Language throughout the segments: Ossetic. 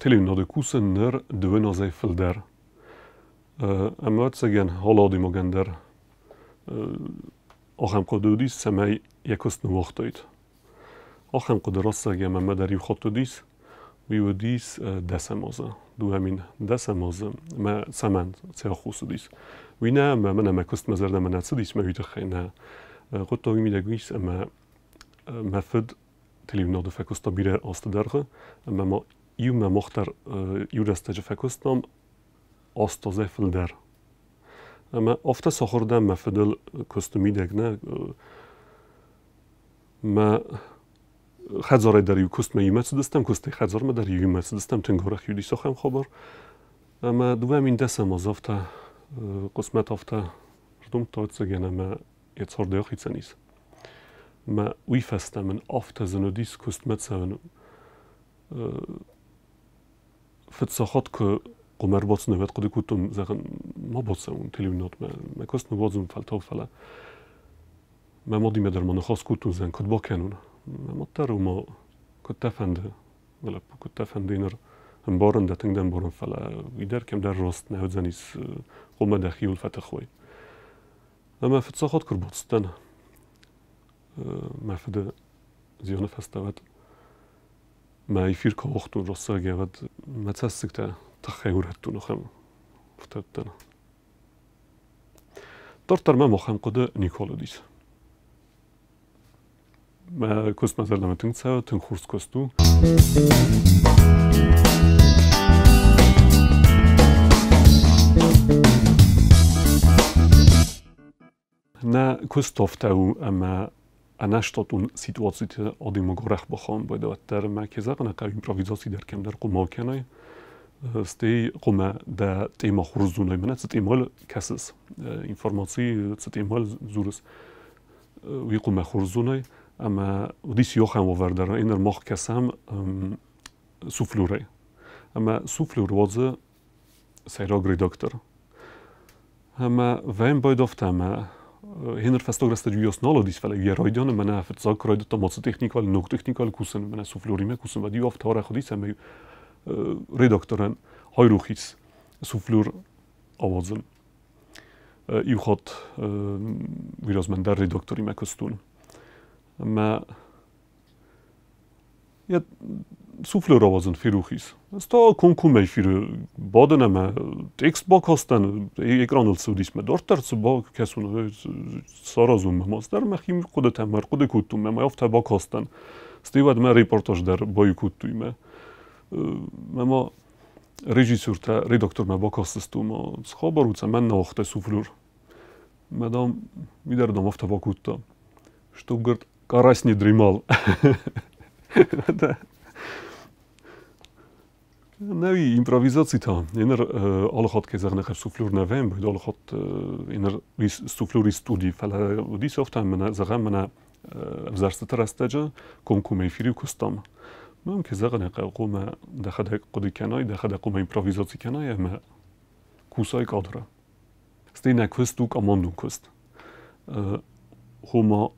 Телеуынынады кусы ныр 2 азӕй фылдӕр. Ӕмӕ ӕвӕццӕгӕн, алы адӕймагӕн дӕр ахӕм хъуыды уыдис, цӕмӕй йӕ куыст ныууагътаид. Ахӕм хъуыды рӕстӕг ӕмӕ мӕ дӕр иу хатт уыдис, уый уыдис 10-ӕм азы, 2010-ӕм азы, мӕ цӕмӕн цы аххос уыдис. Уый нӕ, ӕмӕ мӕнӕ мӕ куыст мӕ зӕрдӕмӕ нӕ цыдис, мӕ уый тыххӕй нӕ. Хъуыддаг уый мидӕг ис, ӕмӕ мӕ фыд телеуынады фӕкуыста бирӕ азты дӕргъы, ӕмӕ ма иумӕ мах дӕр иу рӕстӕджы фӕкуыстам 8 азӕй фылдӕр. Ӕмӕ афтӕ сахуыр дӕн мӕ фыдыл куысты мидӕг нӕ. Мӕ хӕдзарӕй дӕр иу куыстмӕ иумӕ цыдыстӕм, куыстӕй хӕдзармӕ дӕр иумӕ цыдыстӕм, тынг арӕх уыдис ахӕм хабар. Ӕмӕ 2010-ӕм аз афтӕ, хъысмӕт афтӕ рдомдта, ӕвӕццӕгӕн, ӕмӕ йӕ цардӕй ахицӕн ис. Мӕ уый фӕстӕ мын афтӕ зын уыдис куыстмӕ цӕуын. Фыццаг хатт куы хъуамӕ ӕрбацыдтӕн, уӕд хъуыды кодтон, зӕгъын, ма бацӕуон телеуынынадмӕ, мӕ куыст ныууадзон фӕлтау, фӕлӕ мӕ мадимӕ дӕр ма ныхас кодтон, зӕгъын, куыд бакӕнон. Мӕ мад дӕр ома, куыд дӕ фӕнды, лӕппу, куыд дӕ фӕнды ныр ӕмбарын дӕ, тынг дӕ ӕмбарын, фӕлӕ уый дӕр кӕмдӕр раст нӕ уыдзӕнис, хъуамӕ дӕхиуыл фӕтых уай. Ӕмӕ фыццаг хатт куы ӕрбацыдтӕн мӕ фыды зианы фӕстӕ, уӕд мӕ эфир куы ауагътон, рӕстӕг, уӕд мӕ цӕссыгтӕ тыххӕй урӕдтон ахӕм фтӕдтӕн. Дарддӕр мӕм ахӕм хъуыды никуал уыдис. Мӕ куыст мӕ зӕрдӕмӕ тынг цӕуы, тынг хорз куыст у. Нӕ куыст афтӕ у, ӕмӕ ӕнӕштатон ситуациты адӕймаг арӕх бахауын байдайы, уӕддӕр мӕ ке зӕгъын хъӕуы, импровизаци дӕр кӕмдӕр хъуамӕ кӕнай. Стӕй хъуамӕ дӕ темӕ хорз зонай, мӕнӕ цы темӕйыл кӕсыс, информаци цы темӕйыл дзурыс, уый хъуамӕ хорз зонай. Ӕмӕ уыдис иу ахӕм уавӕр дӕр, ӕнӕр мах кӕсӕм суфлюрӕй. Ӕмӕ суфлюр уадзы сӕйраг редактор. Ӕмӕ вӕм байдавта ӕмӕ хеныр фӕстаг рӕстӕджы уыйас нал уыдис, фӕлӕ йӕ райдианы мӕнӕ фыццаг куы райдыдтам ацы техникӕйыл, ног техникӕйыл кусын, мӕнӕ суфлёримӕ кусын, уӕд иу афтӕ арӕх уыдис, ӕмӕ редакторӕн айрох ис суфлёр ауадзын. Иу хатт уый размӕ ӕндӕр редакторимӕ куыстон. Ӕмӕ йӕ суфлер ауадзын ферох ис. Ӕз та комкоммӕ эфиры бадын ӕмӕ текст бакастӕн, экраныл цы уыдис, мӕ дарддӕр цы бакӕсон, саразон мӕ ма цыдӕр мӕхи хъуыдытӕ мӕ ӕрхъуыды кодтон, мӕ афтӕ бакастӕн. Стӕй уӕд мӕ репортаж дӕр баиу кодтой мӕ. Мӕ ма режиссертӕ редактормӕ бакастысты, ома цы хабар у, цӕмӕн нӕ уагътай суфлер? Мӕ, дам, уый дӕр, дам, афтӕ бакодта. Что, говорит, карась не дремал. Нӕуи импровизаци та еныр алы хатт кӕй зӕгъын ӕй суфлер нӕ вӕййӕм, алы хатт еныр суфлери студи, фӕлӕ уыдис афтӕ, мӕнӕ зӕгъӕм, мӕнӕ ӕвзӕрстыты рӕстӕджы комкоммӕ эфири куыстам. Мӕм кӕй зӕгъын ӕй хъӕуы, хъуамӕ дӕхӕдӕг хъуыды кӕнай, дӕхӕдӕг хъуамӕ импровизаци кӕнай ӕмӕ кусай кадры. Стӕй нӕ куыст у командон куыст. Хома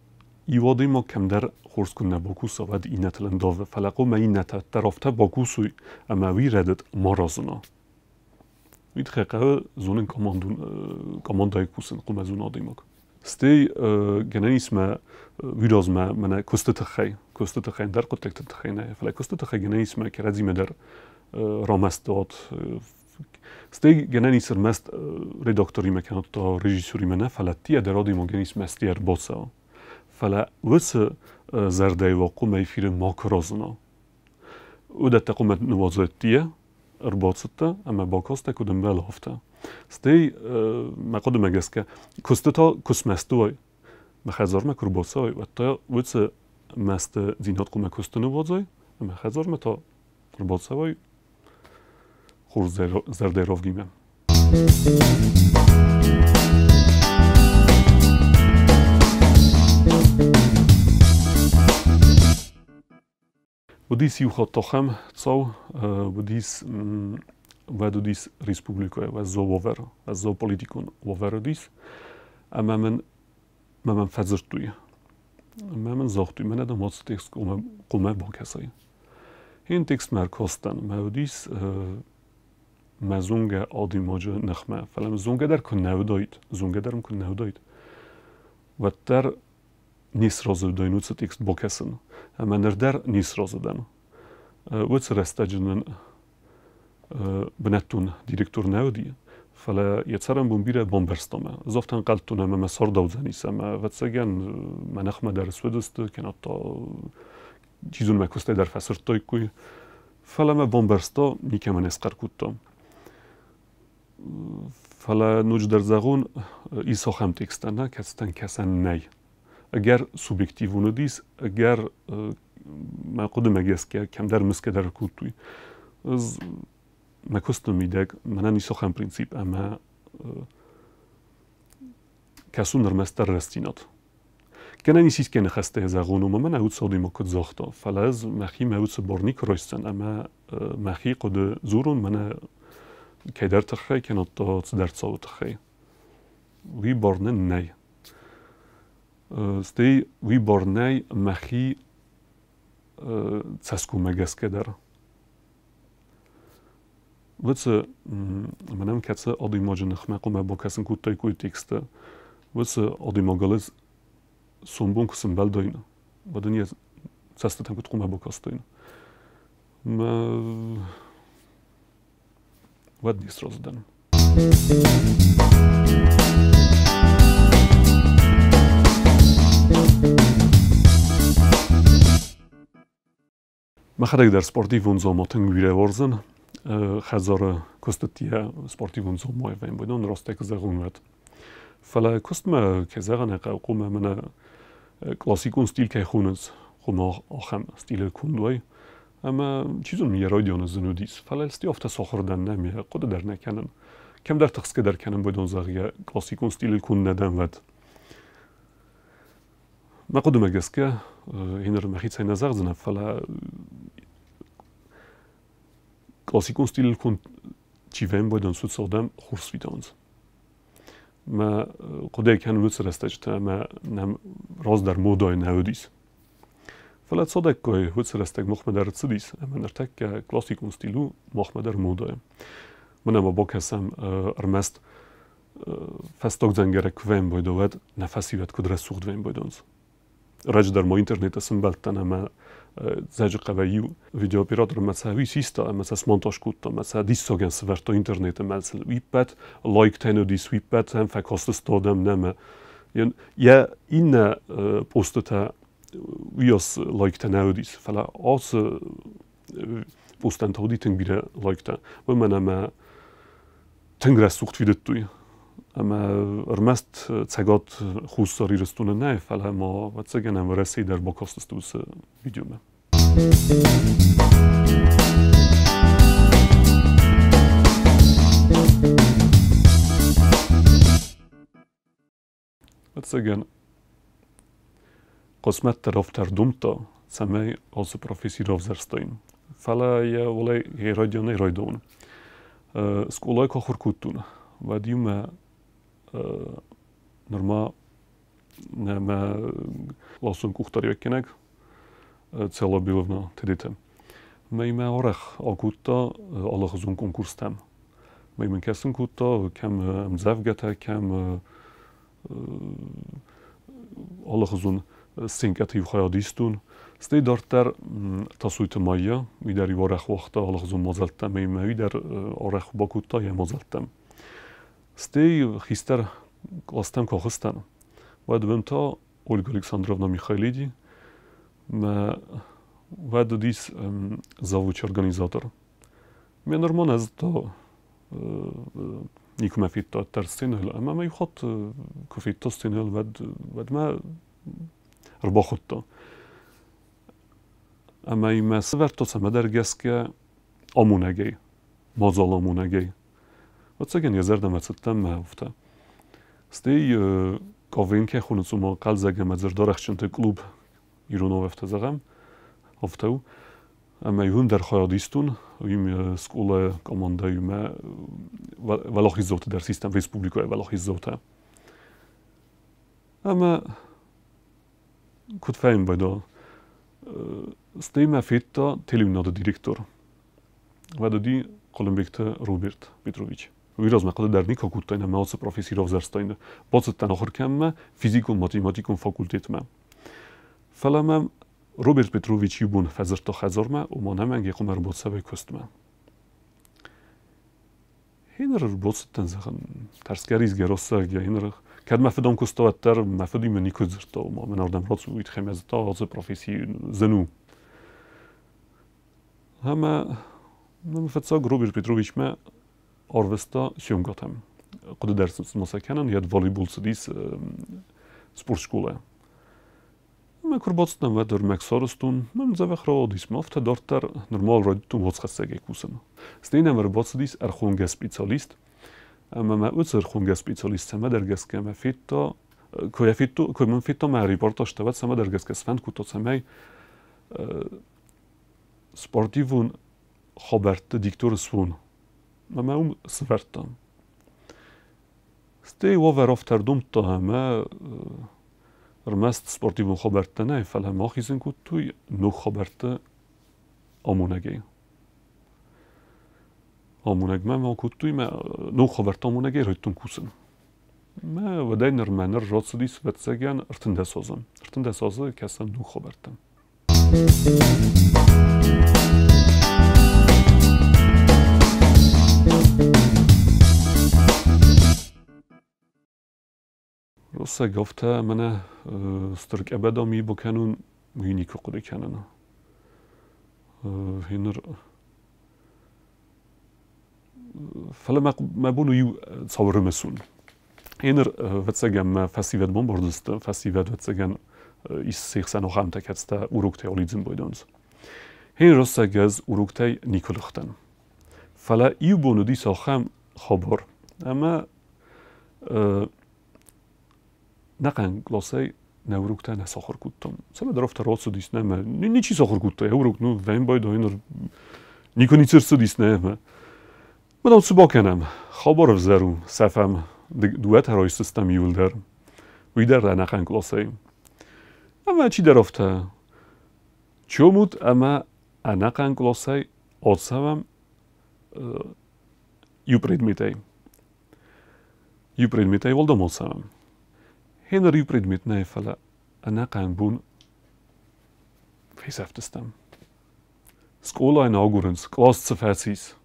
иу адӕймаг кӕмдӕр хорз куы нӕ бакуса, уӕд иннӕтыл ӕндавы, фӕлӕ хъуамӕ иннӕтӕ дӕр афтӕ бакусой, ӕмӕ уый рӕдыд ма разына. Уый тыххӕй хъӕуы зонын командон, командӕйы кусын, хъуамӕ зона адӕймаг. Стӕй гӕнӕн ис мӕ уый размӕ мӕнӕ куысты тыххӕй, куысты тыххӕй ӕндӕр хъуыддӕгты тыххӕй нӕ, фӕлӕ куысты тыххӕй гӕнӕн ис мӕ кӕрӕдзимӕ дӕр рамӕстуат. Стӕй гӕнӕн ис ӕрмӕст редакторимӕ кӕнӕ та режиссеримӕ нӕ, фӕлӕ тия дӕр адӕймагӕн ис мӕсти ӕрбацӕуа. Фӕлӕ уыцы зӕрдӕйы хъуамӕ эфиры макуы разына. Уыдӕттӕ хъуамӕ ныууадзой тия, ӕрбацыдтӕ ӕмӕ бакастӕ, куыд ӕмбӕлы, афтӕ. Стӕй мӕ хъуыдымӕ гӕсгӕ, куысты та куы смӕсты уай, мӕ хӕдзармӕ куы рбацӕуай, уӕд та уыцы мӕстыдзинад хъуамӕ куысты ныууадзай, ӕмӕ хӕдзармӕ та ӕрбацӕуай хорз зӕрдӕйы равгимӕ. Уыдис иу хатт ахӕм цау, уыдис, уӕд уыдис республикӕйы уӕззау уавӕр, уӕззау политикон уавӕр уыдис, ӕмӕ мын мӕ мӕм фӕдзырдтой. Ӕмӕ мын загътой, мӕнӕ дам ацы текст хъуамӕ бакӕсай. Хин текстмӕ ӕркастӕн, мӕ уыдис мӕ зонгӕ адӕймаджы ныхмӕ, фӕлӕ мӕ зонгӕ дӕр куы нӕ уыдаид, зонгӕ дӕр мын куы нӕ уыдаид, уӕддӕр не сразы уыдаин уыцы текст бакӕсын. Ӕмӕ ныр дӕр не сразы дӕн. Уыцы рӕстӕджы нын бынӕттон директор нӕ уыди, фӕлӕ йӕ цӕрӕнбон бирӕ бамбӕрста мӕ. Ӕз афтӕ ӕнхъӕлдтон, ӕмӕ мӕ цардаудзӕнис, ӕмӕ, ӕвӕццӕгӕн, мӕ ныхмӕ дӕр суыдысты, кӕнӕ та чи зоны, мӕ куыстӕй дӕр фӕсырдтаиккой. Фӕлӕ мӕ бамбӕрста, никӕмӕн схъӕр кодта. Фӕлӕ ноджыдӕр зӕгъон, ис ахӕм тексттӕ, нӕ, кӕцытӕн кӕсӕн нӕй. Ӕгӕр субъективон уыдис, ӕгӕр мӕ хъуыдымӕ гӕсгӕ кӕмдӕр мысгӕ дӕр кодтой. Ӕз мӕ куысты мидӕг мӕнӕн ис ахӕм принцип, ӕмӕ кӕсун ӕрмӕстдӕр рӕстдзинад. Гӕнӕн ис искӕй ныхӕстӕ зӕгъон, уымӕ мӕнӕ уыцы адӕймаг куыд загъта, фӕлӕ ӕз мӕхимӕ уыцы бар никуы райсдзӕн ӕмӕ мӕхи хъуыды дзурон мӕнӕ кӕйдӕр тыххӕй, кӕнӕ та цыдӕр цауы тыххӕй. Уый бар нын нӕй. Стӕй уый бар нӕй мӕхи цӕсгоммӕ гӕсгӕ дӕр. Уыцы мӕнӕн кӕцы адӕймаджы ныхмӕ хъуамӕ бакӕсын кодтаиккой тексты, уыцы адӕймагыл ӕз сомбон куы сӕмбӕлдаин, уӕд ын йӕ цӕстытӕм куыд хъуамӕ бакастаин. Мӕ уӕд не сразы дӕн. Мӕхӕдӕг дӕр спортивон дзаума тынг бирӕ уарзын. Хӕдзары куыстытӕ спортивон дзаумайы вӕййын растӕг зӕгъун уӕд. Фӕлӕ куыстмӕ, кӕй зӕгъын ӕй хъӕуы, хъуамӕ мӕнӕ классикон стиль кӕй хонынц, хъуамӕ ахӕм стилы конд уай. Ӕмӕ чи зоны, йӕ райдианы зын уыдис, фӕлӕ стӕй афтӕ сахуыр дӕн, нӕ ме хъуыды дӕр нӕ кӕнын. Кӕмдӕр тыхсгӕ дӕр кӕнын байдон, зӕгъгӕ, классикон стилыл конд нӕ дӕн, уӕд. Мӕ хъуыдымӕ гӕсгӕ, иннӕ мӕхицӕй нӕ зӕгъдзынӕн, фӕлӕ классикон стилыл конд чи вӕййы, уыцы адӕм хорз фидауынц. Мӕ хъуыдыйы кӕнын уыцы рӕстӕджытӕ ӕмӕ нӕм раздӕр модӕйы нӕ уыдис. Фӕлӕ цадӕггай уыцы рӕстӕг махмӕ дӕр ӕрцыдис, ӕмӕ ныртӕккӕ классикон стиль у махмӕ дӕр модӕйы. Мӕнӕ ма бакӕсӕм ӕрмӕст фӕстаг дзӕнгӕрӕг куы вӕййы, уӕд нӕ фӕсивӕд куыд рӕсугъд вӕййынц. Раджы дӕр ма интернеты сӕмбӕлдтӕн ӕмӕ Дзӕджыхъӕуӕй иу видеооператор мӕ сӕ уый систа ӕмӕ сӕ смонтаж кодта, мӕ сӕ диссагӕн сӕвӕрдта интернеты, мӕ сыл уиппӕт лайктӕ уыдис, уиппӕт ӕм фӕкастысты адӕм нӕ йӕ иннӕ постытӕ уыйас лайктӕ нӕ уыдис, фӕлӕ ацы постӕн та уыди тынг бирӕ лайктӕ, уымӕн ӕмӕ тынг рӕсугъд фидыдтой. Ӕмӕ ӕрмӕст Цӕгат Хуссар Ирыстоны нӕ, фӕлӕ ма, ӕвӕццӕгӕн, Уӕрӕсейы дӕр бакастысты уыцы видеомӕ. Ӕвӕццӕгӕн, хъысмӕт дӕр афтӕ ӕрдомдта, цӕмӕй ацы професси равзӕрстаин. Фӕлӕ йӕ уӕлӕ йӕ райдианӕй райдиан. Скъолайы куы ахуыр кодтон, уӕд-иу мӕ нырма мӕ классон къухдариуӕггӕнӕг Целла Беловна Тедеты. Мӕ арӕх акодта алыхуызон конкурстӕм. Мӕ мын кӕсын кодта, кӕм ӕмдзӕвгӕтӕ, кӕм алыхуызон сценкӕты-иу хайад истон. Стӕй дарддӕр Тасойты Майя, уый дӕр-иу арӕх уагъта алыхуызон мадзӕлттӕ ӕмӕ йын уый дӕр арӕх бакодта йӕ мадзӕлттӕм. Стӕй хистӕр къластӕм куы ахызтӕн, уӕд уым та Ольга Александровна Михайлиди мӕ уӕд уыдис завучы организатор. Ме нырма нӕ зыдта, никуы мӕ федта ӕддӕр сценӕйыл ӕмӕ мӕ иу хатт куы федта сценӕйыл, уӕд, уӕд мӕ ӕрбахуыдта. Ӕмӕ йын мӕ сӕвӕрдта цӕмӕдӕр гӕсгӕ амонӕгӕй, мадзал амонӕгӕй. Ӕвӕццӕгӕн йӕ зӕрдӕмӕ цыдтӕн мӕ афтӕ. Стӕй Ковенкӕ хонынц уымӕ хъӕлдзӕг ӕмӕ дзырдарӕхстджынты клуб иронау афтӕ зӕгъӕм, афтӕ у. Ӕмӕ иуын дӕр хайад истон, уым скъолайы командӕимӕ уӕлахиздзауты дӕр систам республикӕйы уӕлахиздзаутӕ. Ӕмӕ куыд фӕембӕлдӕ Стӕй мӕ федта телеуынады директор. Уӕд уыди Хъуылымбегты Роберт Петрович. Уый размӕ хъуыды дӕр никуы кодтаин ӕмӕ ацы професси равзӕрстаин. Бацыдтӕн ахуыр кӕнынмӕ физикон-математикон факультетмӕ. Фӕлӕ мӕм Роберт Петрович иу бон фӕдзырдта хӕдзармӕ, ома нӕмӕнг йӕ хъуамӕ ӕрбацӕуай куыстмӕ. Гьеныр ӕрбацыдтӕн, зӕгъын, тӕрсгӕ-ризгӕ рӕстӕг, гьеныр кӕд мӕ фыдон куыста, уӕддӕр мӕ фыдимӕ никуы дзырдта, ома мӕн ардӕм рацу, уый тыххӕй мӕ зыдта, ацы професси зын у. Ӕмӕ мӕм фыццаг Роберт Петровичмӕ арвыста съемкӕтӕм. Хъуыды дӕр ма сӕ кӕнын, йӕ волейбол цыдис спортшколӕ. Ӕмӕ куы рбацыдтӕн, уӕд ӕрмӕг сарӕзтон, мӕн дзӕбӕх рауадис, ма афтӕ дарддӕр нырма райдыдтон уацхӕссӕгӕй кусын. Стӕй нӕм ӕрбацыдис ӕрхонгӕ специалист, ӕмӕ мӕ уыцы ӕрхонгӕ специалист цӕмӕдӕр гӕсгӕ мӕ федта, куы йӕ федтон, куы мын федта мӕ репортажтӕ, уӕд цӕмӕдӕр гӕсгӕ сфӕнд кодта, цӕмӕй спортивон хабӕртты диктор суон. Ӕмӕ уым сывӕрдта. Стӕй уавӕр афтӕ ӕрдомдта, ӕмӕ ӕрмӕст спортивон хабӕрттӕ нӕ, фӕлӕ ма ахизын кодтой ног хабӕртты амонӕгӕй. Амонӕгмӕ ма кодтой мӕ ног хабӕртты амонӕгӕй райдыдтон кусын. Мӕ уӕдӕй нырмӕ ныр рацыдис, ӕвӕццӕгӕн, 13 азы. 13 азы кӕсӕм ног хабӕрттӕ. Россаг афтӕ мӕнӕ стыр къӕбӕда ми бакӕнун, уый никуы хъуыды кӕнын. Гъеныр фӕлӕ мӕ бон у иу цау ӕрымысун. Гъеныр, ӕвӕццӕгӕн, мӕ фӕсивӕд бамбардзысты, фӕсивӕд, ӕвӕццӕгӕн, ис се хсӕн ахӕмтӕ, кӕцытӕ уроктӕй алидзын байдайынц. Гъеныр рӕстӕг ӕз уроктӕй никуы лыгътӕн. Фӕлӕ иу бон уыдис ахӕм хабар, ӕмӕ нӕхъӕн къласӕй нӕ уроктӕ нӕ сахуыр кодтам. Цӕмӕдӕр афтӕ рацыдис нӕ ӕмӕ ничи сахуыр кодта йӕ урок, ну, вӕйын байдайын ныр никуы ницы рцыдис нӕ ӕмӕ. Мӕнау цы бакӕнӕм? Хабар ӕвзӕр у, сӕфӕм, дыууӕтӕ райсдзыстӕм иуылдӕр. Уый дӕр ӕнӕхъӕн къласӕй. Ӕмӕ чидӕр афтӕ, чомут ӕмӕ ӕнӕхъӕн къласӕй ацӕуӕм иу предметӕй. Иу предметӕй уӕлдӕм ацӕуӕм. Гъеныр иу предмет нӕ, фӕлӕ ӕнӕхъӕн бон фесӕфтыстӕм. Скъолайы нӕ агурынц, кълас цы фӕцис.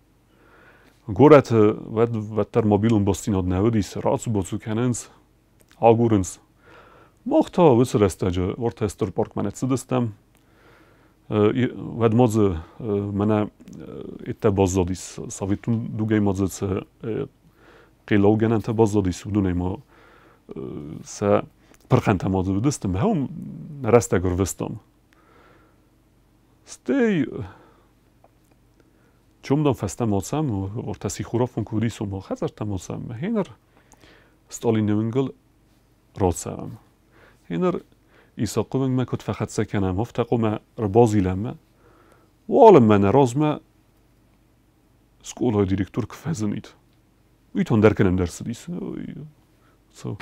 Горӕты уӕд уӕддӕр мобилон бастдзинад нӕ уыдис, рацу-бацу кӕнынц, агурынц. Мах та уыцы рӕстӕджы уӕртӕ стыр паркмӕ нӕ цыдыстӕм. Уӕд ма дзы мӕнӕ еттӕ баззадис, советон дугӕй ма дзы цы хъеллаугӕнӕнтӕ баззадис, уыдонӕй ма сӕ пырхӕнтӕ ма дзы уыдысты. Мӕ уым рӕстӕг ӕрвыстам. Стӕй чомдан фӕстӕмӕ ацӕм, уӕртӕ сихорафон куы уыдис, уым хӕдзӕрттӕм ацӕм. Гъеныр Сталины уынгыл рацӕуӕм. Гъеныр Исахъы уынгмӕ куыд фӕхӕццӕ кӕнӕм, афтӕ хъуамӕ ӕрбазилӕм. Уалынмӕ нӕ размӕ скъолайы директор куы фӕзынид. Уый та ӕндӕр кӕнӕм цыдис. So.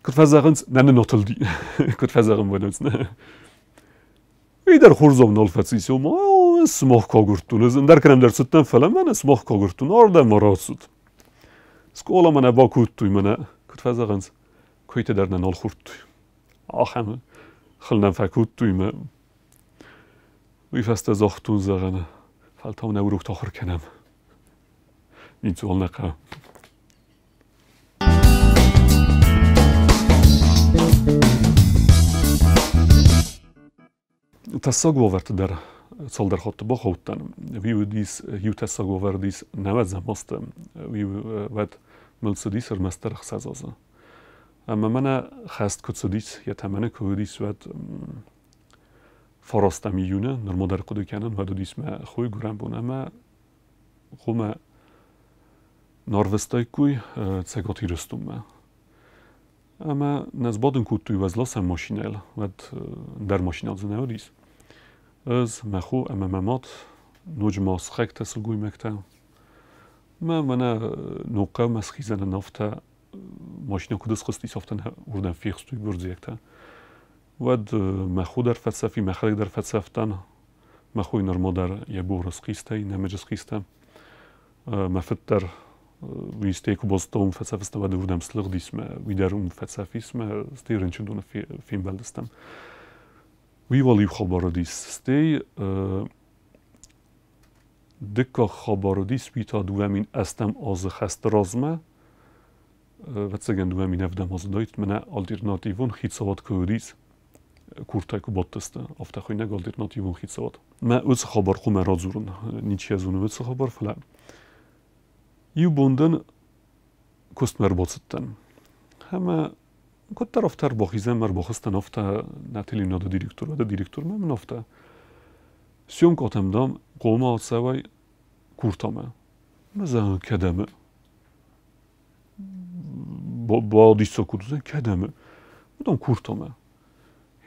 Куыд фӕзӕгъынц, нӕ нын атылди. Куыд фӕзӕгъын вӕййынц, нӕ. Уый дӕр хорзау нал фӕцис, ома сымах куы агуырдтон, ӕз ӕндӕр кӕнӕмдӕр цыдтӕн, фӕлӕ мӕнӕ сымах куы агуырдтон, ардӕм ма рацыд. Скъоламӕ нӕ бакодтой, мӕнӕ, куыд фӕзӕгъынц, куыйтӕ дӕр нӕ нал хордтой. Ахӕм хыл нӕм фӕкодтой мӕ. Уый фӕстӕ загътон, зӕгъын, фӕлтау нӕ урокты ахуыр кӕнӕм. Ницыуал нӕ хъӕуы. Тӕссаг уавӕрты дӕр цалдӕр хатты бахаудтӕн. Уый уыдис иу тӕссаг уавӕр уыдис нӕуӕдзӕм азты. Уый уӕд мыл цыдис ӕрмӕстдӕр 6 азы. Ӕмӕ мӕнӕ хӕст куы цыдис, йӕ тӕмӕны куы уыдис, уӕд фарастӕм июны, нырма дӕр хъуыды кӕнын, уӕд уыдис мӕ хойы гуырӕн бон ӕмӕ хъуамӕ нарвыстаиккой Цӕгат Ирыстонмӕ. Ӕмӕ нӕ сбадын кодтой уӕзласӕн машинӕйыл, уӕд ӕндӕр машинӕ дзы нӕ уыдис. Ӕз, мӕ хо ӕмӕ мӕ мад, ноджы ма сыхӕгтӕ, сылгоймӕгтӕ. Мӕ мӕнӕ Ногхъӕумӕ схизӕны афтӕ машинӕ куыд схызтис, афтӕ нӕ уырдӕм фехстой гуырдзиӕгтӕ. Уӕд мӕ хо дӕр фӕцӕф и, мӕхӕдӕг дӕр фӕцӕф дӕн. Мӕ хойы нырма дӕр йӕ буары схъистӕй, нӕмыджы схъистӕ. Мӕ фыд дӕр уый стӕй куы базыдта, уым фӕцӕф стӕм, уӕд уырдӕм слыгъдис мӕ, уый дӕр уым фӕцӕф ис мӕ, стӕй рынчындоны фембӕлдыстӕм. Уый уал иу хабар уыдис. Стӕй дыккаг хабар уыдис, уый та 2008 азы хӕсты размӕ, ӕвӕццӕгӕн 2007 азы уыдаид, мӕнӕ альтернативон хицауад куы уыдис, куртӕ куы бадтысты, афтӕ хуыйнӕг альтернативон хицауад. Мӕ уыцы хабар хъуамӕ радзурын, ничи йӕ зоны уыцы хабар, фӕлӕ иу бон дын куыстмӕ ӕрбацыдтӕн. Ӕмӕ куыддӕр афтӕ ӕрбахизӕн, ӕрбахызтӕн афтӕ нӕ телеуынады директор, уӕдӕ директормӕ мын афтӕ съемкӕтӕм, дам, хъуамӕ ацӕуай Куртамӕ. Мӕ зӕгъын, кӕдӕм? Бадиссаг куыд уыдзӕн, кӕдӕм? Уыдон Куртамӕ.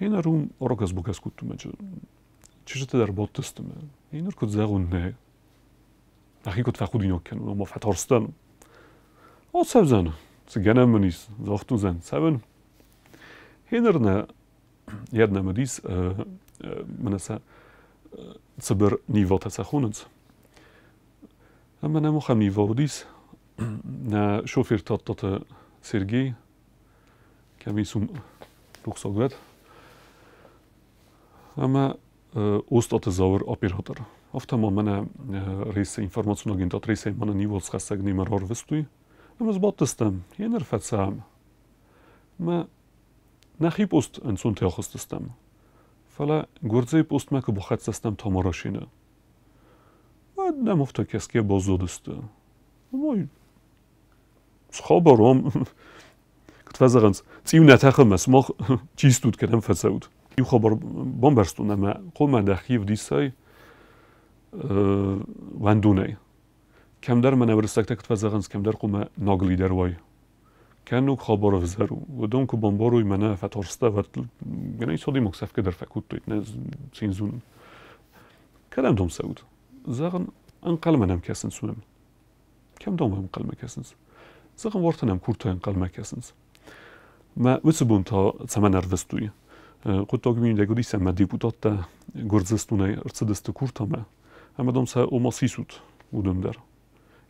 Гьеныр уым аракӕс-бакӕс кодтон мӕ чызджытӕ дӕр бадтысты мӕ. Гьеныр куыд зӕгъон, нӕ. Нӕхи куыд фӕхудинаг кӕнон, ома фӕтарстӕн. Ацӕудзӕн, цы гӕнӕн мын ис, загътон цӕуын. Гьеныр нӕ йӕ нӕм уыдис, мӕнӕ сӕ цыбыр нивӕтӕ сӕ хонынц. Ӕмӕ нӕм ахӕм нивӕ уыдис. Нӕ шофер Тадтаты Сергей, кӕм ис, уым рухсаг уӕд. Ӕмӕ Остъаты Зауыр оператор. Афтӕ ма мӕнӕ рейсы информацион агентад рейсӕй мӕнӕ нивӕлцхӕссӕг немӕ рарвыстой. Ӕмӕ сбадтыстӕм, еныр фӕцӕм. Мӕ нӕхи пост ӕнцонтӕй ахызтыстӕм. Фӕлӕ Гуырдзыйы постмӕ куы бахӕццӕ стӕм Тамарашины, уӕд нӕм афтӕ кӕсгӕ баззадысты. Ой, цы хабар ам? Куыд фӕзӕгъынц, цъиу нӕ тӕхы мӕ сымах чи стут, кӕдӕм фӕцӕут? Иу хабар бамбӕрстон ӕмӕ хъуамӕ дӕхи ӕвдисай уӕндонӕй. Кӕмдӕр мӕнӕ уырыссӕгтӕ куыд фӕзӕгъынц, кӕмдӕр хъуамӕ наглыйдӕр уай. Кӕнног хабар ӕвзӕр у. Уыдон куы бамбарой, мӕнӕ фӕтарстӕ, гӕнӕн ис адӕймаг сӕфгӕ дӕр фӕкодтой, нӕ цин зонын. Кӕдӕм дӕм цӕут? Зӕгъын, ӕнхъӕлмӕ нӕм кӕсынц уым. Кӕм дӕм ӕнхъӕлмӕ кӕсынц? Зӕгъын, уартӕ нӕм куртӕ ӕнхъӕлмӕ кӕсынц. Мӕ уыцы бон та цӕмӕн ӕрвыстой? Хъуыддаг мидӕг уыдис ӕмӕ депутаттӕ Гуырдзыстонӕй ӕрцыдысты Куртамӕ ӕмӕ дам сӕ ома сисут уыдон дӕр.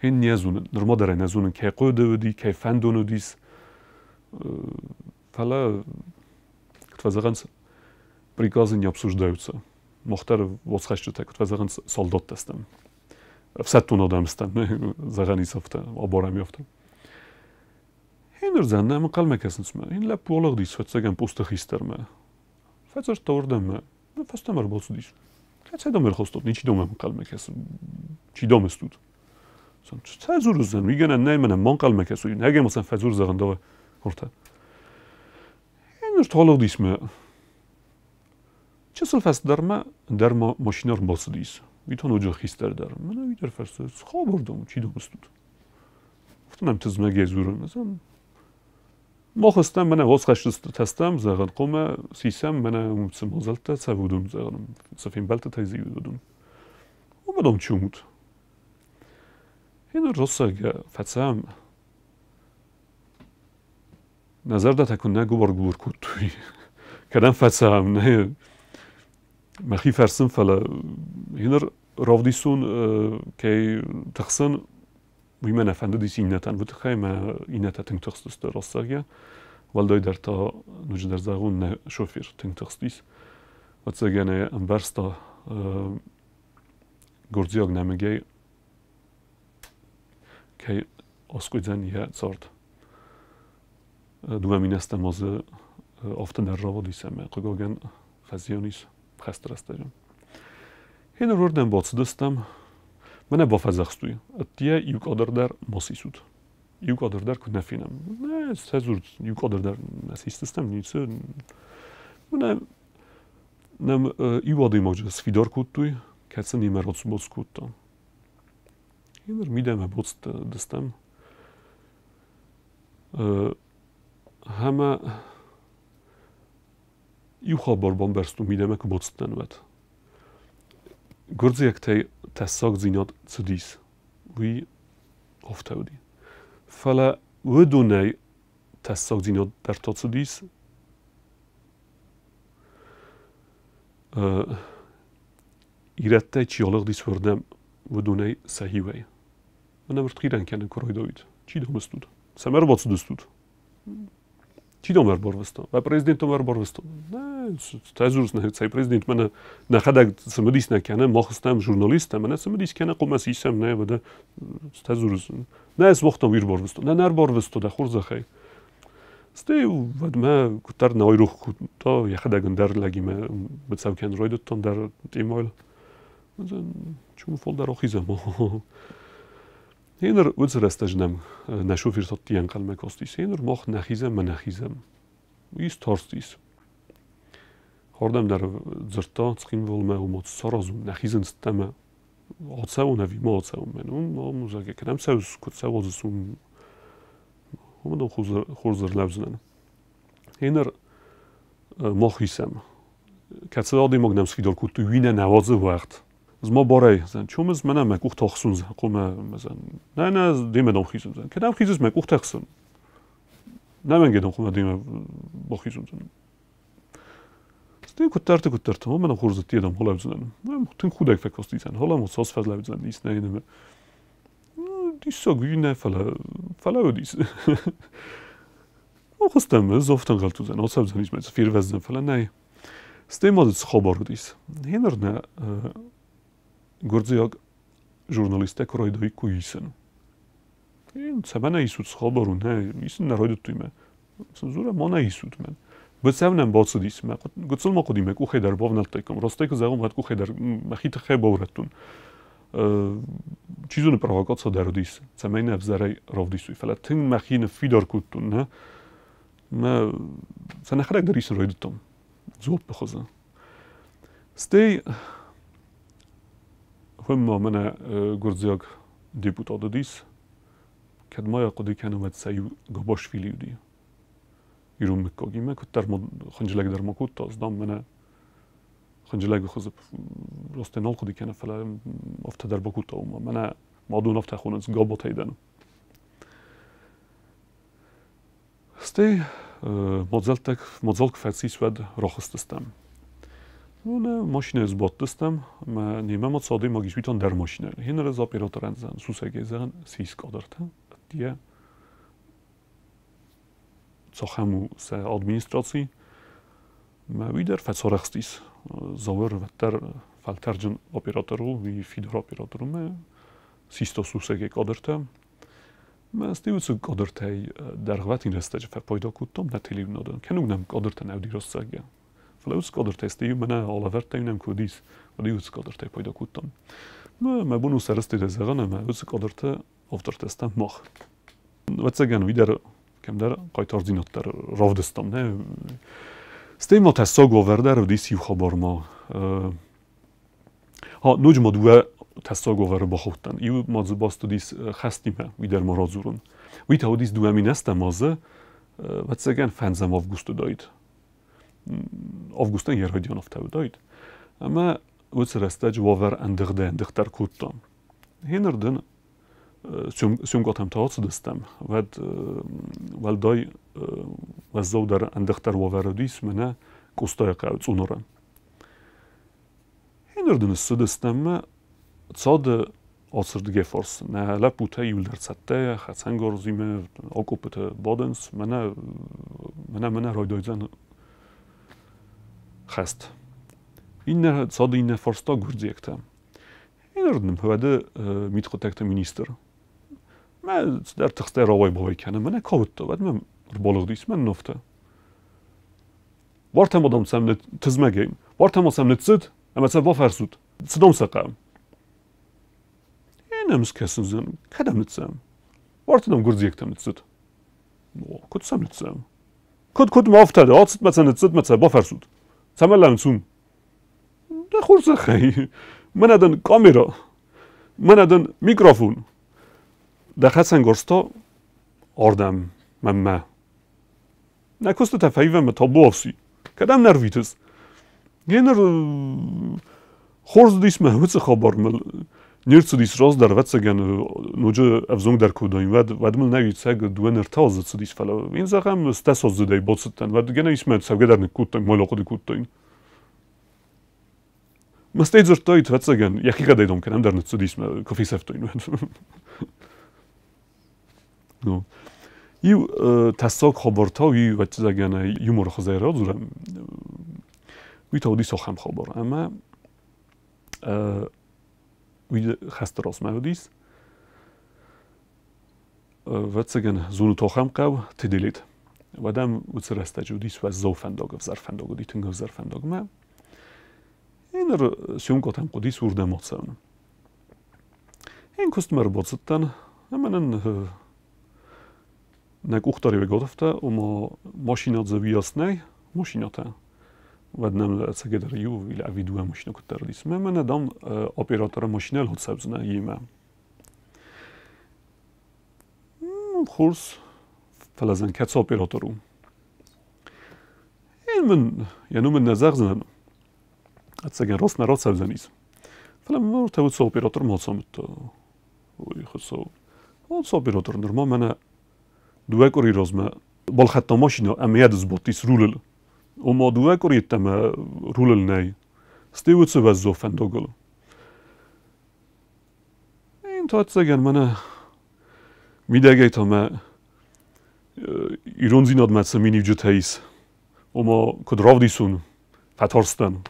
Хин не зонын, нырма дӕр ӕй нӕ зонын, кӕй хъуыды уыди, кӕй фӕндон уыдис. Фӕлӕ, куыд фӕзӕгъынц, приказы не обсуждаются. Мах дӕр уацхӕсджытӕ, куыд фӕзӕгъынц, солдаттӕ стӕм. Ӕфсӕддон адӕм стӕм, зӕгъӕн ис афтӕ, абарӕм афтӕ. Хинырдзӕн нӕм ӕнхъӕлмӕ кӕсынц мӕ. Ин лӕппу алыгъдис фӕццӕгӕн посты хистӕрмӕ. Фӕдзырдта уырдӕммӕ. Фӕстӕмӕ ӕрбацыдис. Кӕцӕй дӕм ӕрхостот, ничи дӕм ӕнхъӕлмӕ кӕсы. Чи дӕм стут? Фӕдзурдзӕн, уый гӕнӕн нӕй, мӕнӕ ма ӕнхъӕлмӕ кӕсуй. Нӕгӕ ма сӕм фӕдзур зӕгъын давай, хуртӕ. Ныр талыгъдис мӕ. Чысыл фӕстӕдӕр дӕр ма машинӕ ӕрбацыдис. Уый та ноджы хистӕр дӕр. Мӕнӕ уый дӕр фӕрсы, цы хабар дӕм, чи дӕм стут? Афтӕ нӕм тызмӕгӕй дзуры. Мах стӕм, мӕнӕ уацхӕсджытӕ стӕм, зӕгъын, хъуамӕ сисӕм, мӕнӕ уым цы мадзӕлттӕ цӕуы, уыдон, зӕгъын, цы фембӕлдтытӕ дзы уыдон. Уымӕ дам чи уымут? Еныр росагӕ фӕцӕм. Нӕ зӕрдӕтӕ куыннӕ гуыбар-гуыбар кодтой. Кӕдӕм фӕцӕм, нӕ мӕхи фӕрсын, фӕлӕ еныр равдисон, кӕй тыхсын, уый мӕ нӕ фӕндыдис иннӕтӕн. Уый тыххӕй мӕ иннӕтӕ тынг тыхстысты рӕстӕгӕй. Уӕлдайдӕр та ноджыдӕр зӕгъон, нӕ шофер тынг тыхстис. Ӕцӕгӕн ӕй ӕмбӕрста гуырдзиаг нӕмыгӕй кӕй аскъуыйдзӕн йӕ цард. 2008 азы афтӕ дӕр рауадис ӕмӕ хъыгагӕн фӕзиан ис хӕсты рӕстӕджы. Гьеныр уырдӕм бацыдыстӕм, мӕнӕ бафӕдзӕхстой, ӕддейӕ иу къадӕр дӕр ма сисут. Иу къадӕр дӕр куыд нӕ фенӕм. Нӕ, сӕ иу къадӕр дӕр нӕ систыстӕм, ницы. Мӕнӕ нӕм иу адӕймаджы сфидар кодтой, кӕцы немӕ рацу-бацу кодта. Гьеныр мидӕмӕ бацыдыстӕм. Ӕмӕ иу хабар бамбӕрстон мидӕмӕ куы бацыдтӕн, уӕд. Гуырдзиӕгтӕй тӕссагдзинад цыдис, уый афтӕ уыди. Фӕлӕ уыдонӕй тӕссагдзинад дӕр та цыдис. Ирӕттӕй чи алыгъдис уырдӕм, уыдонӕй сӕ иуӕй. Мӕнӕ ӕртхъирӕн кӕнын куы райдайут. Чи дам стут? Цӕмӕ ӕрбацыдыстут? Чи дам ӕрбарвыста? Мӕ президент дам ӕрбарвыста. Нӕ, цытӕ дзурыс, нӕ, цӕй президент, мӕнӕ нӕхӕдӕг цымыдис нӕ кӕны, мах стӕм журналисттӕ, мӕнӕ цымыдис кӕны, хъуамӕ сисӕм, нӕ, уӕдӕ цытӕ дзурыс? Нӕ, сбохтам уый ӕрбарвыста. Нӕ, нӕ ӕрбарвыста, дӕ хорзӕхӕй. Стӕй уӕдмӕ куыддӕр нӕ айрох кодта, йӕхӕдӕг ӕндӕр лӕгимӕ быцӕу кӕнын райдыдтон дӕр темӕйыл. Чум фылдӕр ахизӕм. Гъеныр уыцы рӕстӕджы нӕм нӕ шофыр Сотти ӕнхъӕлмӕ кастис. Гъеныр мах нӕ хизӕм мӕ нӕ хизӕм. Уый старстис. Хардӕм дӕр дзырдта Цхинвалмӕ, ома саразун, нӕ хизын цыдтӕмӕ. Ацӕуон ӕви ма ацӕуон мӕн? Уым, зӕгъгӕ, кӕдӕм цӕуыс, куыд цӕуадзыс, уым уымӕн хорз ӕрлӕудзынӕн. Гъеныр мах исӕм. Кӕцы адӕймаг нӕм сфидар кодтой, уый нӕ нӕ уадзы уӕгъд. Ӕз ма барӕй, зӕн, чом ӕз мӕнӕ мӕ къухтӕ ӕхсун, хъумӕ, зӕн, нӕ, нӕ, демӕ дам хизун, зӕн. Кӕдӕм хизыс мӕ къухтӕ ӕхсун? Нӕ мӕнге дам хъумӕ демӕ бахизун, зӕн. Стӕй куыддӕрты куыддӕрты, мӕнӕ хорз дам холӕвдзынӕн. Тынг худӕг фӕкастисӕн, холӕм цас фӕлӕвдзынӕн, ис нӕ инӕмӕ. Диссаг уый нӕ, фӕлӕ, фӕлӕ уыдис. Охыстӕм, ӕз афтӕ ӕнхъӕлд уыдзӕн, ацӕудзӕнис мӕ фервӕздзӕн, фӕлӕ нӕй. Стӕй ма дзы цы хабар уыдис? Гъеныр нӕ гуырдзиаг журналисттӕ куы райдаиккой исын. Цӕмӕн ӕй исут, цы хабар у? Нӕ, исын нӕ райдыдтой мӕ. Цензурӕ ма нӕ исут мӕн. Быцӕу нӕм бацыдис, мӕ гыццыл ма хъуыди, мӕ къухӕй дӕр бавнӕлдтаиккам. Растӕй куы зӕгъон, уӕд къухӕй дӕр мӕхи тыххӕй баурӕдтон. Чи зоны, провокаци дӕр уыдис, цӕмӕй нӕ ӕвзӕрӕй равдисой. Фӕлӕ тынг мӕхи ныффидар кодтон, нӕ? Мӕ сӕ нӕхӕдӕг дӕр исын райдыдтам дзуаппы хуызы. Стӕй хуымма мӕнӕ гуырдзиаг депутат уыдис, кӕд ма йӕ хъуыды кӕны, уӕд сӕ иу Габашвили уыди. Ирон мыггагимӕ куыддӕр ма хынджылӕг дӕр ма кодта, ӕз дам мӕнӕ хынджылӕгы хуызы растӕй нал хъуыды кӕны, фӕлӕ афтӕ дӕр бакодта уымӕ. Мӕнӕ мадон афтӕ хонынц Габотӕй дӕн. Стӕй мадзӕлттӕ мадзал куы фӕцис, уӕд рахызтыстӕм. Ну, нӕ машинӕйы сбадтыстӕм, ӕмӕ немӕ ма цы адӕймаг ис, уый та ӕндӕр машинӕ. Гъеныр ӕз операторӕн зӕгъын, сусӕгӕй зӕгъын, сис кадртӕ, ӕддийӕ цахӕм у сӕ администраци. Мӕ уый дӕр фӕцарӕхстис. Зауыр уӕддӕр фӕлтӕрджын оператор у, уый фидар оператор у мӕ систа сусӕгӕй кадртӕ. Мӕ стӕй уыцы кадртӕй дӕргъвӕтин рӕстӕджы фӕпайда кодтам нӕ телеуынадӕн. Кӕнуг нӕм кадртӕ нӕ уыди рӕстӕгӕ. Фӕлӕ уыцы кадртӕй стӕй мӕнӕ алӕвӕрдтӕй нӕм куы уыдис, уӕд уыцы кадртӕй пайда кодтам. Мӕ бон у сӕрыстырӕй зӕгъын, ӕмӕ уыцы кадрты автортӕ стӕм мах. Ӕвӕццӕгӕн, уый дӕр кӕмдӕр хъайтардзинад дӕр равдыстам. Нӕ? Стӕй ма тӕссаг уавӕр дӕр уыдис иу хабар ма. Ха, ноджы ма дыууӕ тӕссаг уавӕры бахаудтӕн. Иу ма дзы баст уыдис хӕстимӕ, уый дӕр ма радзурын. Уый та уыдис 2008 азы, ӕвӕццӕгӕн, фӕндзӕм август уыдаид. Августӕн йӕ райдиан афтӕ уыдаид. Ӕмӕ уыцы рӕстӕджы уавӕр ӕндыгъдӕй-ӕндыгъддӕр кодта. Гъеныр дын съемкӕтӕм та ацыдыстӕм, уӕд уӕлдай уӕззаудӕр ӕндыгъддӕр уавӕр уыдис мӕнӕ Къостайы хъӕуы Цъунары. Гъеныр дын ссыдыстӕм мӕ цады ацырдыгӕй фарс. Нӕ лӕппутӕ иуылдӕр цӕттӕйӕ, хӕцӕнгарзимӕ акъоппыты бадынц. Мӕнӕ, мӕнӕ, мӕнӕ райдайдзӕн хӕст. Иннӕ цады иннӕ фарс та гуырдзиӕгтӕ. Гъеныр дын уӕды мидхъуыддӕгты министр. Мӕ цыдӕр тыхстӕй рауай-бауай кӕны. Мӕнӕ кауыдта, уӕд мӕм ӕрбалыгъдис мӕн нофтӕ. Уартӕ ма дам сӕм тызмӕгӕй, уартӕ ма сӕм ныццыд ӕмӕ сӕ бафӕрсут, цы дам сӕ хъӕуы. Е нӕм скӕсындзӕн, кӕдӕм ныццӕм? Уартӕ дам гуырдзиӕгтӕм ныццыд. Куыд сӕм ныццӕм? Куыд, куыд ма афтӕ, ацыд мӕ сӕ ныццыд мӕ сӕ бафӕрсут. Цӕмӕн лӕууынц уым? Дӕ хорзӕхӕй, мӕнӕ дын камерӕ, мӕнӕ дын микрофон. Дӕ хӕцӕнгарз та ардӕм, мӕнмӕ. Нӕ куыстытӕ фӕивӕм ӕмӕ табуафси. Кӕдӕм нӕ рвитыс? Гъеныр хорз уыдис мӕ уыцы хабар мыл не рцыдис раздӕр, ӕвӕццӕгӕн, ноджы ӕвзонгдӕр куы уыдаин, уӕд, уӕд мыл нӕ ицӕг дыууӕ ӕртӕ азы цыдис, фӕлӕ ин зӕгъӕм, стӕсаздзыдӕй бацыдтӕн, уӕд гӕнӕ ис мӕ цӕугӕ дӕр ныккодтаин, мӕ ахъуыды кодтаин. Мӕ стӕй дзырдтой, ӕвӕццӕгӕн, йӕхигъӕдӕй дом кӕнӕм дӕр ныццыдис мӕ куы фесӕфтой. Ну, иу тӕссаг хабар та уый, ӕвӕццӕгӕн, юморы хуызӕй радзурӕм. Уый та уыдис ахӕм хабар, ӕмӕ уый хӕсты размӕ уыдис. Ӕвӕццӕгӕн, зонут ахӕм хъӕу Теделет. Уӕд ӕм уыцы рӕстӕджы уыдис уӕззау фӕндаг, ӕвзӕр фӕндаг уыди, тынг ӕвзӕр фӕндагмӕ. Ныр съемкӕтӕм хъуыдис уырдӕм ацӕуын. Ин куыстмӕ ӕрбацыдтӕн ӕмӕ нын нӕ къухдариуӕгад афтӕ, ома машинӕ дзы уыйас нӕй, машинӕтӕ. Уӕд нӕм ӕцӕгӕйдӕр иу ӕви дыууӕ машинӕ куыддӕр уыдис. Мӕ мӕнӕ, дам, операторы машинӕйыл ацӕудзынӕ йемӕ. Хорз, фӕлӕ дзы кӕцы оператор у? Мын йӕ ном ын нӕ зӕгъдзынӕн. Ӕцӕгӕн раст нӕ рацӕудзӕнис. Фӕлӕ мын уӕртӕ уыцы оператор ма ацамыдта. Ой, хуыцау. Уыцы оператор нырма мӕнӕ дыууӕ къуыри размӕ балхӕдта машинӕ ӕмӕ йӕ сбадтис рулыл. Ома дыууӕ къуыри йеддӕмӕ рулыл нӕй. Стӕй уыцы уӕззау фӕндагыл. Ин та ӕцӕгӕн мӕнӕ мидӕгӕй та мӕ ирондзинадмӕ цы миниуджытӕ ис, ома куыд равдисон, фӕтарстӕн.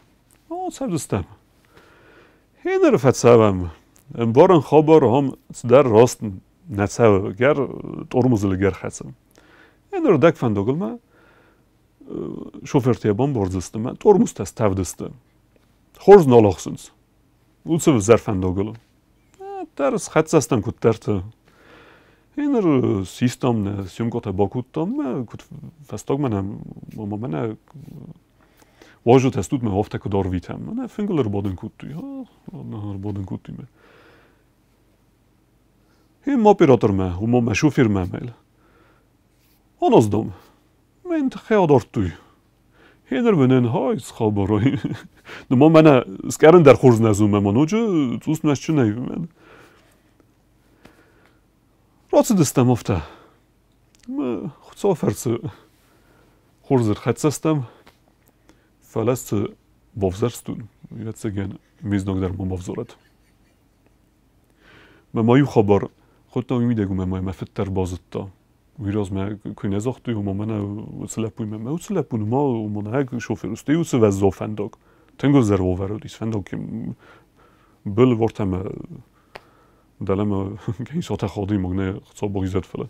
О, цӕвдыстӕм. Хеныр фӕцӕвӕм. Ӕмбарын хабар ам цыдӕр раст нӕ цӕуы, гӕр тормозыл гӕр хӕцы. Еныр дӕг фӕндагыл мӕ шофертӕ бамбардзысты мӕ тормозтӕ ставдысты. Хорз нал ӕхсынц. Уыцы ӕвзӕр фӕндагыл. Дӕр схӕццӕ стӕм куыддӕрты. Еныр систам нӕ съемкӕтӕ бакодтам мӕ куыд фӕстагмӕ нӕ ома мӕнӕ уазджытӕ стут мӕ афтӕ куыд арвитӕм. Мӕнӕ фынгыл ӕрбадын кодтой. Ӕрбадын кодтой мӕ. Им оператормӕ, ома мӕ шофермӕ мӕл. Аназдам. Мӕн тыххӕй адардтой. Хеныр мӕнӕн хай схабарой. Нума мӕнӕ скъӕрын дӕр хорз нӕ зоны, мӕ ноджы цъус мӕстджынӕй мӕн. Рацыдыстӕм афтӕ. Мӕ Хуыцауы фӕрцы хорз ӕрхӕццӕ стӕм, фӕлӕ цы бавзӕрстон, ӕвӕццӕгӕн, ме знаг дӕр ма бавзарӕд. Мӕ ма иу хабар, хуыдта уый мидӕг ӕмӕ мӕ фыд дӕр базыдта. Уый размӕ куы нӕ загътой, ома мӕнӕ уыцы лӕппуимӕ, мӕ уыцы лӕппу нырма ома шофер, стӕй уыцы уӕззау фӕндаг. Тынг ӕвзӕр уавӕр уыдис фӕндаг был вортӕмӕ дӕлӕмӕ кӕй сатӕх адӕймаг нӕ Хуыцау бахизӕд, фӕлӕ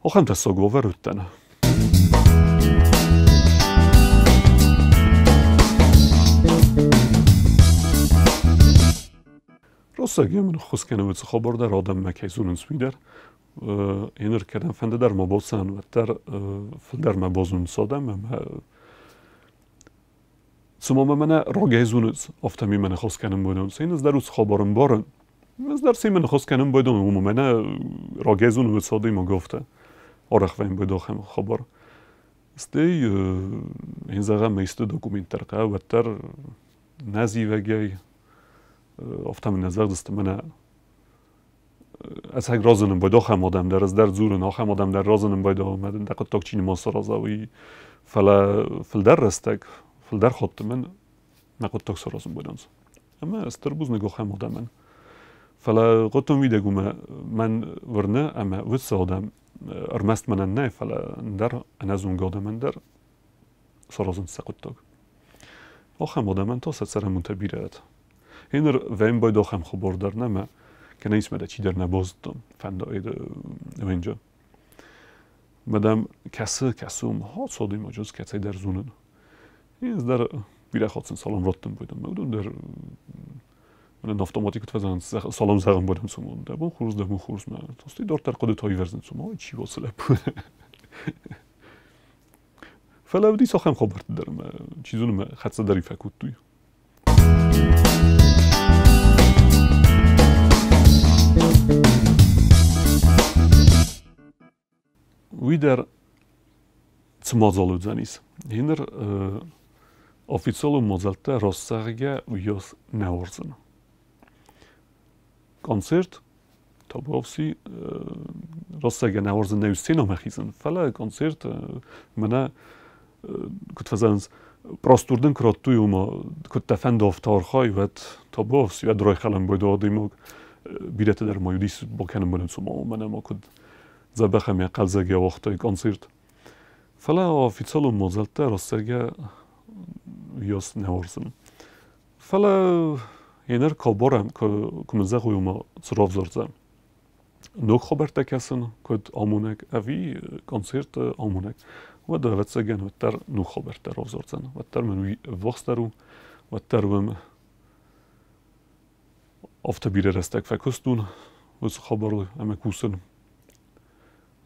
ахӕм тӕссаг уавӕр уыдтӕн. Рӕстӕг йӕм ныххуыс кӕны уыцы хабар дӕр адӕммӕ кӕй зонынц, уый дӕр. Еныр кӕдӕм фӕнды дӕр ма бацӕуӕн, уӕддӕр фылдӕр мӕ базонынц адӕм ӕмӕ цыма мӕ мӕнӕ рагӕй зонынц, афтӕ мемӕ ныхас кӕнын байдайынц. Ин ӕз дӕр уыцы хабар ӕмбарын. Ӕз дӕр семӕ ныхас кӕнын байдайын, уымӕ мӕнӕ рагӕй зонын уыцы адӕймаг афтӕ. Арӕх вӕййын байдайы ахӕм хабар. Стӕй ин зӕгъӕм, исты документ дӕр хъӕуы, уӕддӕр нӕ зивӕгӕй афтӕ мын нӕ зӕгъдзысты, мӕнӕ ӕцӕг разынын байдо ахӕм адӕм дӕр, ӕз дӕр дзурын, ахӕм адӕм дӕр разынын байдо, ӕмӕ дын дӕ хъуыддаг чи нымӕ сараза, уый. Фӕлӕ фылдӕр рӕстӕг, фылдӕр хатты мӕн мӕ хъуыддаг саразын байдӕнц. Ӕмӕ стыр бузныг ахӕм адӕмӕн. Фӕлӕ хъуыдтон уидӕг уымӕ мӕн уырны ӕмӕ уыцы адӕм ӕрмӕст мӕнӕн нӕ, фӕлӕ ӕндӕр ӕнӕзонгӕ адӕмӕн дӕр саразынц сӕ хъуыддаг. Ахӕм адӕмӕн та сӕ цӕрӕнбонтӕ бирӕ ӕд. Гъеныр вӕййын ахӕм хабар дӕр нӕма, кӕнӕ исмӕ дӕ чидӕр нӕ базыдта фӕндаид венджы. Мадам кӕсы, кӕсы, ха цодимаджы ӕз кӕцӕйдӕр зонын. Ӕз дӕр бирӕ хатт сын салам раттын байдам. Уыдон дӕр мӕнӕн автоматик куыд фӕзӕгъынц, салам зӕгъын байдам цумон. Дӕ бон хорз, дӕ бон хорз, мӕ стӕй дарддӕр хъуыдытӕ ивӕрзын цума, чи уацы лӕппу. Фӕлӕ уыдис ахӕм хабӕрттӕ дӕр ӕмӕ, чи зоны, мӕ хӕццӕ дӕр фӕкодтой. Уый дӕр цы мадзал уыдзӕнис? Еныр официалон мадзӕлттӕ раст зӕгъгӕ, уыйас нӕ уарзын. Концерт Табуафси рӕстӕгӕн нӕ уарзын нӕ сценӕмӕ хизын, фӕлӕ концерт мӕнӕ куыд фӕзӕгъынц, Простор дын куы радтой, ома куыд дӕ фӕнды, афтӕ архай, уӕд табуафси, уӕд райхӕлӕн бой дӕ адӕймаг. Бирӕтӕ дӕр ма уыдис бакӕнын бынат, ома мӕнӕ ма куыд дзӕбӕх ӕмӕ хъӕлдзӕг ауагътай концерт. Фӕлӕ официалон мадзӕлттӕ рӕстӕгӕ уыйас нӕ уарзын. Фӕлӕ еныр куы барӕм, куы мын зӕгъой, ома цы равзардзӕн. Ног хабӕрттӕ кӕсын, куыд амонӕг ӕви концерт амонӕг, уӕд ӕвӕццӕгӕн уӕддӕр ног хабӕрттӕ равзардзӕн. Уӕддӕр мын уый ӕввахсдӕр у, уӕддӕр уым афтӕ бирӕ рӕстӕг фӕкуыстон уыцы хабарыл ӕмӕ кусын.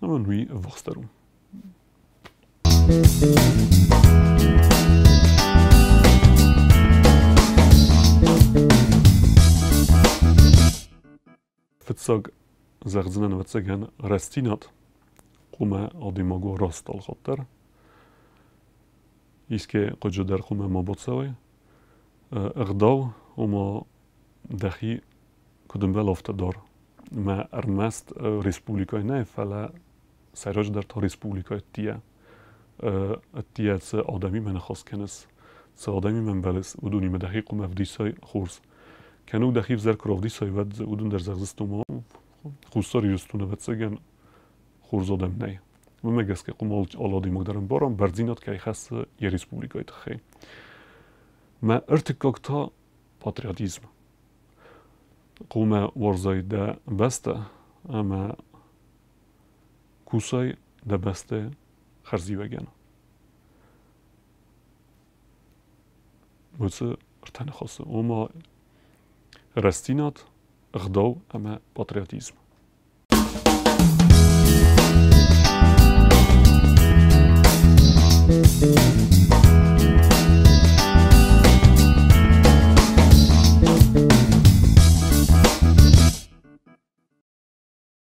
Ӕмӕ уый ӕввахсдӕр у. Фыццаг зӕгъдзынӕн, ӕвӕццӕгӕн, рӕстдзинад хъуамӕ адӕймаг уа раст алхатт дӕр. Искӕй хъуыды дӕр хъуамӕ ма бацӕуай. Ӕгъдау, ома дӕхи куыд ӕмбӕлы, афтӕ дар. Мӕ ӕрмӕст республикӕйы нӕ, фӕлӕ сӕйраджыдӕр та республикӕйы ӕддийӕ. Ӕддийӕ цы адӕмимӕ ныхас кӕныс, цы адӕмимӕ ӕмбӕлыс, уыдонимӕ дӕхи хъуамӕ ӕвдисай хорз. Кӕнӕ дӕхи ӕвзӕр куы равдисай, уӕд уыдон дӕр зӕгъдзысты, ома Хуссар Ирыстоны, ӕвӕццӕгӕн, хорз адӕм нӕй. Уымӕ гӕсгӕ хъуамӕ алы адӕймаг дӕр ӕмбарӕм, бӕрндзинад кӕй хӕссы йӕ республикӕйы тыххӕй. Мӕ ӕртыккаг та патриотизм. Хъуамӕ уарзай дӕ бӕстӕ ӕмӕ кусай дӕ бӕстӕ хӕрзиуӕгӕн. Уыцы ӕртӕ ныхасы, ома рӕстдзинад, ӕгъдау ӕмӕ патриотизм. Thank you.